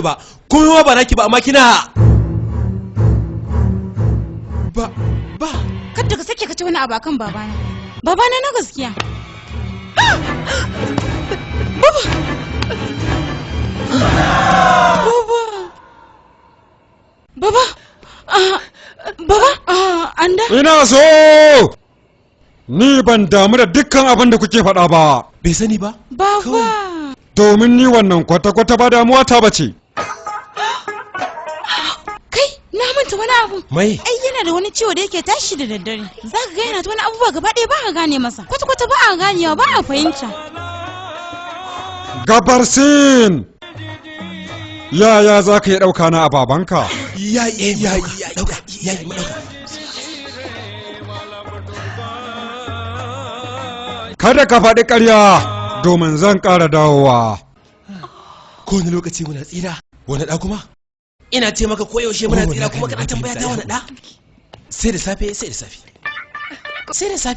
Ba kuma ba naki ba, amma kina ba ba. Kada ka sake ka ci wani abu akan babana. Babana na gaskiya. Baba. Baba. Baba. Ah, baba, ah, anda. Ina so! Ni ban damu da dukkan abin da kuke faɗa ba. Bai sani ba. Baba. Domin ni wannan kwata-kwata ba damuwa ta bace. Kai, na manta wani abu. Mai? Ai yana da wani ciwo da yake tashi da daddare. Za ka ga yana ta wani abubuwa, gaba ɗaya ba ka gane masa. Kwata-kwata ba a ganewa, ba a fahimta. Gabar Sin! Yaya za ka yi ɗauka na a babanka? Ya yi, ya yi, ɗauka, ya yi, ɗauka. Kada ka faɗi ƙarya, domin zan ƙara dawowa. Kowane lokaci muna tsira. Wani ɗa kuma? Ina ce maka koyaushe muna tsira, kuma kana tambaya ta wani ɗa? Sai da safe, sai da safe. Sai da safe.